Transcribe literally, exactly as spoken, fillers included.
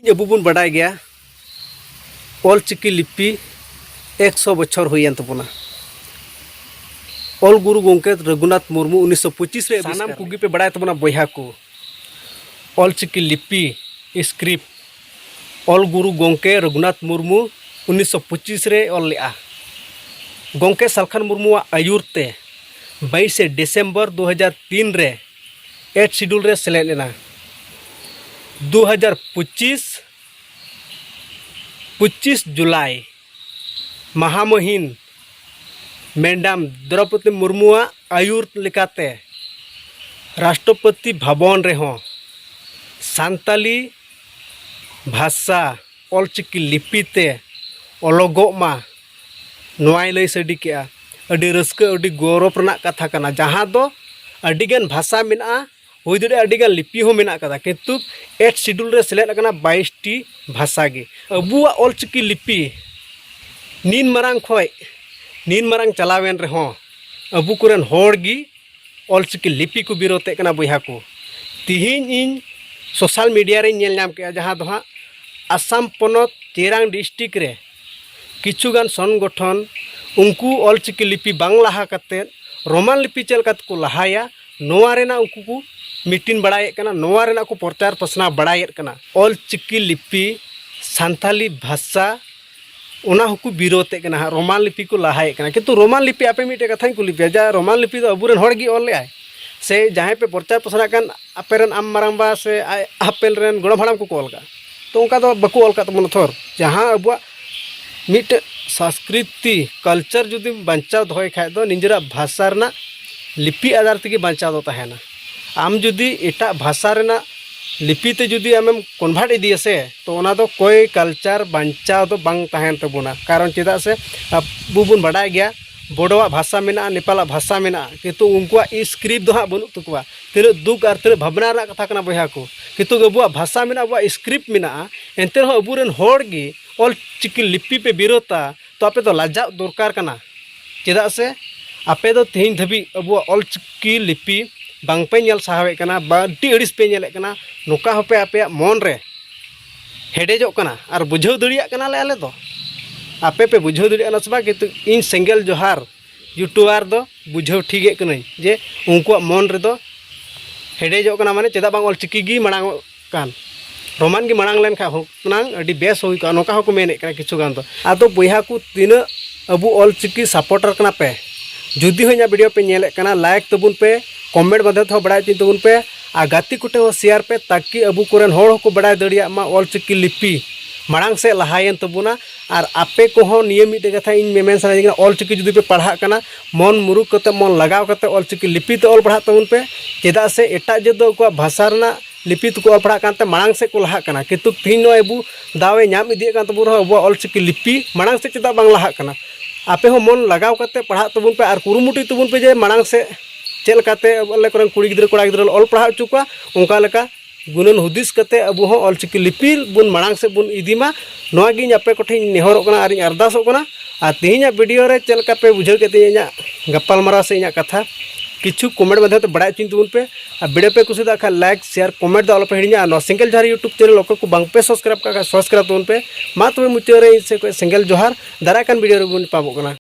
ᱟᱵᱚ ᱵᱚᱱ ᱵᱟᱰᱟᱭ ᱜᱮᱭᱟ, ᱚᱞ ᱪᱤᱠᱤ ᱞᱤᱯᱤ ᱮᱠᱥᱚ ᱵᱚᱪᱷᱚᱨ ᱦᱩᱭᱮᱱ ᱛᱟᱵᱚᱱᱟ᱾ ᱚᱞ ᱜᱩᱨᱩ ᱜᱚᱢᱠᱮ ᱨᱚᱜᱷᱩᱱᱟᱛᱷ ᱢᱩᱨᱢᱩ ᱩᱱᱤᱥᱥᱚ ᱯᱚᱸᱪᱤᱥ ᱨᱮ ᱥᱟᱱᱟᱢ ᱠᱚᱜᱮ ᱯᱮ ᱵᱟᱲᱟᱭ ᱛᱟᱵᱚᱱᱟ ᱵᱚᱭᱦᱟ ᱠᱚ, ᱚᱞ ᱪᱤᱠᱤ ᱞᱤᱯᱤ, ᱥᱠᱨᱤᱯᱴ, ᱚᱞ ᱜᱩᱨᱩ ᱜᱚᱢᱠᱮ ᱨᱚᱜᱷᱩᱱᱟᱛᱷ ᱢᱩᱨᱢᱩ ᱩᱱᱤᱥᱥᱚ ᱯᱚᱸᱪᱤᱥ ᱨᱮ ᱚᱞ ᱞᱮᱫᱼᱟ᱾ ᱜᱚᱢᱠᱮ ᱥᱟᱞᱠᱷᱟᱱ ᱢᱩᱨᱢᱩᱣᱟᱜ ᱟᱹᱭᱩᱨ ᱛᱮ ᱵᱟᱭᱤᱥᱮ ᱰᱤᱥᱮᱢᱵᱚᱨ ᱫᱩ ᱦᱟᱡᱟᱨ ᱛᱤᱱ ᱨᱮ ᱮᱭᱤᱴ ᱥᱤᱰᱩᱞ ᱨᱮ ᱥᱮᱞᱮᱫ ᱮᱱᱟ᱾ ᱫᱩ ᱦᱟᱡᱟᱨ ᱯᱚᱸᱪᱤᱥ, ᱯᱚᱸᱪᱤᱥ ᱡᱩᱞᱟᱭ ᱢᱟᱦᱟᱢᱚᱦᱤᱱ ᱢᱮᱰᱟᱢ ᱫᱨᱚᱯᱚᱫᱤ ᱢᱩᱨᱢᱩᱣᱟᱜ ᱟᱹᱭᱩᱨ ᱞᱮᱠᱟᱛᱮ ᱨᱟᱥᱴᱨᱚᱯᱚᱛᱤ ᱵᱷᱚᱵᱚᱱ ᱨᱮᱦᱚᱸ ᱥᱟᱱᱛᱟᱞᱤ ᱵᱷᱟᱥᱟ ᱚᱞᱪᱤᱠᱤ ᱞᱤᱯᱤ ᱛᱮ ᱚᱞᱚᱜᱚᱜ ᱢᱟ, ᱱᱚᱣᱟᱭ ᱞᱟᱹᱭ ᱥᱟᱰᱮ ᱠᱮᱜᱼᱟ᱾ ᱟᱹᱰᱤ ᱨᱟᱹᱥᱠᱟᱹ, ᱟᱹᱰᱤ ᱜᱚᱨᱚᱵᱽ ᱨᱮᱱᱟᱜ ᱠᱟᱛᱷᱟ ᱠᱟᱱᱟ, ᱡᱟᱦᱟᱸ ᱫᱚ ᱟᱹᱰᱤᱜᱟᱱ ᱵᱷᱟᱥᱟ ᱢᱮᱱᱟᱜᱼᱟ, ᱦᱩᱭ ᱫᱟᱲᱮᱭᱟᱜᱼᱟ ᱟᱹᱰᱤᱜᱟᱱ ᱞᱤᱯᱤ ᱦᱚᱸ ᱢᱮᱱᱟᱜ ᱠᱟᱫᱟ, ᱠᱤᱱᱛᱩ ᱮᱭᱤᱴ ᱥᱤᱰᱩᱞ ᱨᱮ ᱥᱮᱞᱮᱫ ᱟᱠᱟᱱᱟ ᱵᱟᱭᱤᱥ ᱴᱤ ᱵᱷᱟᱥᱟ ᱜᱮ᱾ ᱟᱵᱚᱣᱟᱜ ᱚᱞᱪᱤᱠᱤ ᱞᱤᱯᱤ ᱱᱤᱱ ᱢᱟᱨᱟᱝ ᱠᱷᱚᱡ ᱱᱤᱱ ᱢᱟᱨᱟᱝ ᱪᱟᱞᱟᱣᱮᱱ ᱨᱮᱦᱚᱸ ᱟᱵᱚ ᱠᱚᱨᱮᱱ ᱦᱚᱲ ᱜᱮ ᱚᱞᱪᱤᱠᱤ ᱞᱤᱯᱤ ᱠᱚ ᱵᱤᱨᱳᱫᱮᱫ ᱠᱟᱱᱟ ᱵᱚᱭᱦᱟ ᱠᱚ᱾ ᱛᱤᱦᱤᱧ ᱤᱧ ᱥᱳᱥᱟᱞ ᱢᱤᱰᱤᱭᱟ ᱨᱮᱧ ᱧᱮᱞ ᱧᱟᱢ ᱠᱮᱜᱼᱟ, ᱡᱟᱦᱟᱸ ᱫᱚ ᱦᱟᱸᱜ ᱟᱥᱟᱢ ᱯᱚᱱᱚᱛ ᱪᱤᱨᱟᱝ ᱰᱤᱥᱴᱨᱤᱠᱴ ᱨᱮ ᱠᱤᱪᱷᱩᱜᱟᱱ ᱥᱚᱝᱜᱚᱴᱷᱚᱱ ᱩᱱᱠᱩ ᱚᱞᱪᱤᱠᱤ ᱞᱤᱯᱤ ᱵᱟᱝ ᱞᱟᱦᱟ ᱠᱟᱛᱮᱫ ᱨᱳᱢᱟᱱ ᱞᱤᱯᱤ ᱪᱮᱫ ᱞᱮᱠᱟ ᱛᱮᱠᱚ ᱞᱟᱦᱟᱭᱟ, ᱱᱚᱣᱟ ᱨᱮᱱᱟᱜ ᱩᱱᱠᱩ ᱠᱚ ᱢᱤᱴᱤᱝ ᱵᱟᱲᱟᱭᱮᱫ ᱠᱟᱱᱟ, ᱱᱚᱣᱟ ᱨᱮᱱᱟᱜ ᱠᱚ ᱯᱨᱚᱪᱟᱨ ᱯᱟᱥᱱᱟᱣ ᱵᱟᱲᱟᱭᱮᱫ ᱠᱟᱱᱟ᱾ ᱚᱞᱪᱤᱠᱤ ᱞᱤᱯᱤ, ᱥᱟᱱᱛᱟᱞᱤ ᱵᱷᱟᱥᱟ, ᱚᱱᱟ ᱦᱚᱸᱠᱚ ᱵᱤᱨᱳᱫᱮᱫ ᱠᱟᱱᱟ ᱦᱟᱸᱜ, ᱨᱳᱢᱟᱱ ᱞᱤᱯᱤ ᱠᱚ ᱞᱟᱦᱟᱭᱮᱫ ᱠᱟᱱᱟ᱾ ᱠᱤᱱᱛᱩ ᱨᱳᱢᱟᱱ ᱞᱤᱯᱤ, ᱟᱯᱮ ᱢᱤᱫᱴᱮᱡ ᱠᱟᱛᱷᱟᱧ ᱠᱩᱞᱤ ᱯᱮᱭᱟ, ᱡᱟ ᱨᱳᱢᱟᱱ ᱞᱤᱯᱤ ᱫᱚ ᱟᱵᱚᱨᱮᱱ ᱦᱚᱲ ᱜᱮ ᱚᱞ ᱞᱮᱜᱼᱟᱭ ᱥᱮ ᱡᱟᱦᱟᱸᱭ ᱯᱮ ᱯᱨᱚᱪᱟᱨ ᱯᱟᱥᱱᱟᱜ ᱠᱟᱱ ᱟᱯᱮ ᱨᱮᱱ ᱟᱢ ᱢᱟᱨᱟᱝᱵᱟ ᱥᱮ ᱟᱡ ᱦᱟᱯᱮᱱ ᱨᱮᱱ ᱜᱚᱲᱚᱢ ᱦᱟᱲᱟᱢ ᱠᱚᱠᱚ ᱚᱞ ᱠᱟᱜᱼᱟ? ᱛᱚ ᱚᱱᱠᱟ ᱫᱚ ᱵᱟᱠᱚ ᱚᱞ ᱠᱟᱜ ᱛᱟᱵᱚᱱᱟ ᱛᱷᱚᱨ᱾ ᱡᱟᱦᱟᱸ ᱟᱵᱚᱣᱟᱜ ᱢᱤᱫᱴᱮᱡ ᱥᱚᱝᱥᱠᱨᱤᱛᱤ, ᱠᱟᱞᱪᱟᱨ ᱡᱩᱫᱤᱢ ᱵᱟᱧᱪᱟᱣ ᱫᱚᱦᱚᱭ ᱠᱷᱟᱡ ᱫᱚ ᱱᱤᱡᱮᱨᱟᱜ ᱵᱷᱟᱥᱟ ᱨᱮᱱᱟᱜ ᱞᱤᱯᱤ ᱟᱫᱷᱟᱨ ᱛᱮᱜᱮ ᱵᱟᱧᱪᱟᱣ ᱫᱚ ᱛᱟᱦᱮᱱᱟ᱾ ᱟᱢ ᱡᱩᱫᱤ ᱮᱴᱟᱜ ᱵᱷᱟᱥᱟ ᱨᱮᱱᱟᱜ ᱞᱤᱯᱤ ᱛᱮ ᱡᱩᱫᱤ ᱟᱢᱮᱢ ᱠᱚᱱᱵᱷᱟᱨᱴ ᱤᱫᱤᱭᱟ ᱥᱮ, ᱛᱚ ᱚᱱᱟ ᱫᱚ ᱠᱚᱭ ᱠᱟᱞᱪᱟᱨ ᱵᱟᱧᱪᱟᱣ ᱫᱚ ᱵᱟᱝ ᱛᱟᱦᱮᱱ ᱛᱟᱵᱚᱱᱟ᱾ ᱠᱟᱨᱚᱱ ᱪᱮᱫᱟᱜ ᱥᱮ ᱟᱵᱚ ᱵᱚᱱ ᱵᱟᱰᱟᱭ ᱜᱮᱭᱟ, ᱵᱳᱰᱳᱣᱟᱜ ᱵᱷᱟᱥᱟ ᱢᱮᱱᱟᱜᱼᱟ, ᱱᱮᱯᱟᱞᱟᱜ ᱵᱷᱟᱥᱟ ᱢᱮᱱᱟᱜᱼᱟ, ᱠᱤᱱᱛᱩ ᱩᱱᱠᱩᱣᱟᱜ ᱥᱠᱨᱤᱯᱴ ᱫᱚ ᱦᱟᱸᱜ ᱵᱟᱹᱱᱩᱜ ᱛᱟᱠᱚᱣᱟ᱾ ᱛᱤᱱᱟᱹᱜ ᱫᱩᱠ ᱟᱨ ᱛᱤᱱᱟᱹᱜ ᱵᱷᱟᱵᱽᱱᱟ ᱨᱮᱱᱟᱜ ᱠᱟᱛᱷᱟ ᱠᱟᱱᱟ ᱵᱚᱭᱦᱟ ᱠᱚ᱾ ᱠᱤᱱᱛᱩ ᱟᱵᱚᱣᱟᱜ ᱵᱷᱟᱥᱟ ᱢᱮᱱᱟᱜᱼᱟ, ᱟᱵᱚᱣᱟᱜ ᱥᱠᱨᱤᱯᱴ ᱢᱮᱱᱟᱜᱼᱟ, ᱮᱱᱛᱮ ᱨᱮᱦᱚᱸ ᱟᱵᱚᱨᱮᱱ ᱦᱚᱲ ᱜᱮ ᱚᱞ ᱪᱤᱠᱤ ᱞᱤᱯᱤ ᱯᱮ ᱵᱤᱨᱳᱫᱟ, ᱛᱚ ᱟᱯᱮ ᱫᱚ ᱞᱟᱡᱟᱜ ᱫᱚᱨᱠᱟᱨ ᱠᱟᱱᱟ᱾ ᱪᱮᱫᱟᱜ ᱥᱮ ᱟᱯᱮ ᱫᱚ ᱛᱮᱦᱮᱧ ᱫᱷᱟᱹᱵᱤᱡ ᱟᱵᱚᱣᱟᱜ ᱚᱞ ᱪᱤᱠᱤ ᱞᱤᱯᱤ ᱵᱟᱝ ᱯᱮ ᱧᱮᱞ ᱥᱟᱦᱟᱣᱮᱫ ᱠᱟᱱᱟ, ᱵᱟ ᱟᱹᱰᱤ ᱟᱹᱲᱤᱥ ᱯᱮ ᱧᱮᱞᱮᱫ ᱠᱟᱱᱟ᱾ ᱱᱚᱝᱠᱟ ᱦᱚᱸᱯᱮ ᱟᱯᱮᱭᱟᱜ ᱢᱚᱱ ᱨᱮ ᱦᱮᱰᱮᱡᱚᱜ ᱠᱟᱱᱟ ᱟᱨ ᱵᱩᱡᱷᱟᱹᱣ ᱫᱟᱲᱮᱭᱟᱜ ᱠᱟᱱᱟᱞᱮ ᱟᱞᱮ ᱫᱚ᱾ ᱟᱯᱮ ᱯᱮ ᱵᱩᱡᱷᱟᱹᱣ ᱫᱟᱲᱮᱭᱟᱜ ᱠᱟᱱᱟ ᱥᱮ ᱵᱟᱝ? ᱠᱤᱱᱛᱩ ᱤᱧ ᱥᱮᱸᱜᱮᱞ ᱡᱚᱦᱟᱨ YouTuber ᱫᱚ ᱵᱩᱡᱷᱟᱹᱣ ᱴᱷᱤᱠᱮᱫ ᱠᱟᱹᱱᱟᱹᱧ ᱡᱮ ᱩᱱᱠᱩᱣᱟᱜ ᱢᱚᱱ ᱨᱮᱫᱚ ᱦᱮᱰᱮᱡᱚᱜ ᱠᱟᱱᱟ, ᱢᱟᱱᱮ ᱪᱮᱫᱟᱜ ᱵᱟᱝ ᱚᱞᱪᱤᱠᱤ ᱜᱮ ᱢᱟᱲᱟᱝ ᱚᱜ ᱠᱟᱱ, ᱨᱳᱢᱟᱱ ᱜᱮ ᱢᱟᱲᱟᱝ ᱞᱮᱱᱠᱷᱟᱱ ᱦᱩᱱᱟᱹᱝ ᱟᱹᱰᱤ ᱵᱮᱥ ᱦᱩᱭ ᱠᱚᱜᱼᱟ, ᱱᱚᱝᱠᱟ ᱦᱚᱸᱠᱚ ᱢᱮᱱᱮᱫ ᱠᱟᱱᱟ ᱠᱤᱪᱷᱩ ᱜᱟᱱ ᱫᱚ᱾ ᱟᱫᱚ ᱵᱚᱭᱦᱟ ᱠᱚ, ᱛᱤᱱᱟᱹᱜ ᱟᱵᱚ ᱚᱞᱪᱤᱠᱤ supporter ᱠᱟᱱᱟ ᱯᱮ, ᱡᱩᱫᱤ ᱦᱚᱸ ᱤᱧᱟᱹᱜ video ᱯᱮ ᱧᱮᱞᱮᱫ ᱠᱟᱱᱟ, like ᱛᱟᱵᱚᱱ ᱯᱮ, comment ᱢᱟᱫᱽᱫᱷᱚᱢ ᱛᱮᱦᱚᱸ ᱵᱟᱲᱟᱭ ᱦᱚᱪᱚᱧ ᱛᱟᱵᱚᱱ ᱯᱮ, ᱟᱨ ᱜᱟᱛᱮ ᱠᱚᱴᱷᱮᱱ ᱦᱚᱸ share ᱯᱮ, ᱛᱟᱠᱤ ᱟᱵᱚ ᱠᱚᱨᱮᱱ ᱦᱚᱲ ᱦᱚᱸᱠᱚ ᱵᱟᱲᱟᱭ ᱫᱟᱲᱮᱭᱟᱜ ᱢᱟ ᱚᱞᱪᱤᱠᱤ ᱞᱤᱯᱤ ᱢᱟᱲᱟᱝ ᱥᱮᱫ ᱞᱟᱦᱟᱭᱮᱱ ᱛᱟᱵᱚᱱᱟ᱾ ᱟᱨ ᱟᱯᱮ ᱠᱚᱦᱚᱸ ᱱᱤᱭᱟᱹ ᱢᱤᱫᱴᱮᱡ ᱠᱟᱛᱷᱟ ᱤᱧ ᱢᱮᱢᱮᱱ ᱥᱟᱱᱟᱧ ᱠᱟᱱᱟ, ᱚᱞᱪᱤᱠᱤ ᱡᱩᱫᱤ ᱯᱮ ᱯᱟᱲᱦᱟᱜ ᱠᱟᱱᱟ, ᱢᱚᱱ ᱢᱩᱨᱩᱠ ᱠᱟᱛᱮ, ᱢᱚᱱ ᱞᱟᱜᱟᱣ ᱠᱟᱛᱮ ᱚᱞᱪᱤᱠᱤ ᱞᱤᱯᱤ ᱛᱮ ᱚᱞ ᱯᱟᱲᱦᱟᱜ ᱛᱟᱵᱚᱱ ᱯᱮ᱾ ᱪᱮᱫᱟᱜ ᱥᱮ ᱮᱴᱟᱜ ᱡᱟᱹᱛ ᱫᱚ ᱟᱠᱚᱣᱟᱜ ᱵᱷᱟᱥᱟ ᱨᱮᱱᱟᱜ ᱞᱤᱯᱤ ᱛᱮᱠᱚ ᱚᱞ ᱯᱟᱲᱦᱟᱜ ᱠᱟᱱᱛᱮ ᱢᱟᱲᱟᱝ ᱥᱮᱫ ᱠᱚ ᱞᱟᱦᱟᱜ ᱠᱟᱱᱟ, ᱠᱤᱱᱛᱩ ᱛᱮᱦᱮᱧ ᱱᱚᱜᱼᱚᱭ ᱟᱵᱚ ᱫᱟᱣ ᱮ ᱧᱟᱢ ᱤᱫᱤᱭᱮᱫ ᱠᱟᱱ ᱛᱟᱵᱚᱱ ᱨᱮᱦᱚᱸ ᱟᱵᱚᱣᱟᱜ ᱚᱞᱪᱤᱠᱤ ᱞᱤᱯᱤ ᱢᱟᱲᱟᱝ ᱥᱮᱫ ᱪᱮᱫᱟᱜ ᱵᱟᱝ ᱞᱟᱦᱟᱜ ᱠᱟᱱᱟ? ᱟᱯᱮ ᱦᱚᱸ ᱢᱚᱱ ᱞᱟᱜᱟᱣ ᱠᱟᱛᱮ ᱯᱟᱲᱦᱟᱜ ᱛᱟᱵᱚᱱ ᱯᱮ ᱟᱨ ᱠᱩᱨᱩᱢᱩᱴᱩᱭ ᱛᱟᱵᱚᱱ ᱯᱮ ᱡᱮ ᱢᱟᱲᱟᱝ ᱥᱮᱫ ᱪᱮᱫ ᱞᱮᱠᱟᱛᱮ ᱟᱞᱮ ᱠᱚᱨᱮᱱ ᱠᱩᱲᱤ ᱜᱤᱫᱽᱨᱟᱹ ᱠᱚᱲᱟ ᱜᱤᱫᱽᱨᱟᱹ ᱞᱮ ᱚᱞ ᱯᱟᱲᱦᱟᱣ ᱦᱚᱪᱚ ᱠᱚᱣᱟ, ᱚᱱᱠᱟ ᱞᱮᱠᱟ ᱜᱩᱱᱟᱹᱱ ᱦᱩᱫᱤᱥ ᱠᱟᱛᱮ ᱟᱵᱚ ᱦᱚᱸ ᱚᱞᱪᱤᱠᱤ ᱞᱤᱯᱤ ᱵᱚᱱ ᱢᱟᱲᱟᱝ ᱥᱮᱫ ᱵᱚᱱ ᱤᱫᱤ ᱢᱟ᱾ ᱱᱚᱣᱟ ᱜᱮ ᱤᱧ ᱟᱯᱮ ᱠᱚᱴᱷᱮᱱ ᱤᱧ ᱱᱮᱦᱚᱨᱚᱜ ᱠᱟᱱᱟ ᱟᱨ ᱤᱧ ᱟᱨᱫᱟᱥᱚᱜ ᱠᱟᱱᱟ᱾ ᱟᱨ ᱛᱮᱦᱮᱧᱟᱜ video ᱨᱮ ᱪᱮᱫ ᱞᱮᱠᱟ ᱯᱮ ᱵᱩᱡᱷᱟᱹᱣ ᱠᱮᱫ ᱛᱤᱧᱟᱹ ᱤᱧᱟᱹᱜ ᱜᱟᱯᱟᱞᱢᱟᱨᱟᱣ ᱥᱮ ᱤᱧᱟᱹᱜ ᱠᱟᱛᱷᱟ, ᱠᱤᱪᱷᱩ comment ᱢᱟᱫᱽᱫᱷᱚᱢ ᱛᱮ ᱵᱟᱲᱟᱭ ᱦᱚᱪᱚᱧ ᱛᱟᱵᱚᱱ ᱯᱮ᱾ ᱟᱨ video ᱯᱮ ᱠᱩᱥᱤᱭᱟᱫ ᱠᱷᱟᱱ like, share, comment ᱫᱚ ᱟᱞᱚ ᱯᱮ ᱦᱤᱲᱤᱧᱟ᱾ ᱟᱨ ᱱᱚᱣᱟ ᱥᱮᱸᱜᱮᱞ ᱡᱚᱦᱟᱨ YouTube channel ᱚᱠᱚᱭ ᱠᱚ ᱵᱟᱝ ᱯᱮ subscribe ᱠᱟᱜ ᱠᱷᱟᱱ subscribe ᱛᱟᱵᱚᱱ ᱯᱮ᱾ ᱢᱟ ᱛᱚᱵᱮ ᱢᱩᱪᱟᱹᱫ ᱨᱮ ᱤᱧ ᱥᱮᱫ ᱠᱷᱚᱱ ᱥᱮᱸᱜᱮᱞ ᱡᱚᱦᱟᱨ, ᱫᱟᱨᱟᱭ ᱠᱟᱱ video ᱨᱮᱵᱚᱱ ᱧᱟᱯᱟᱢᱚᱜ ᱠᱟᱱᱟ᱾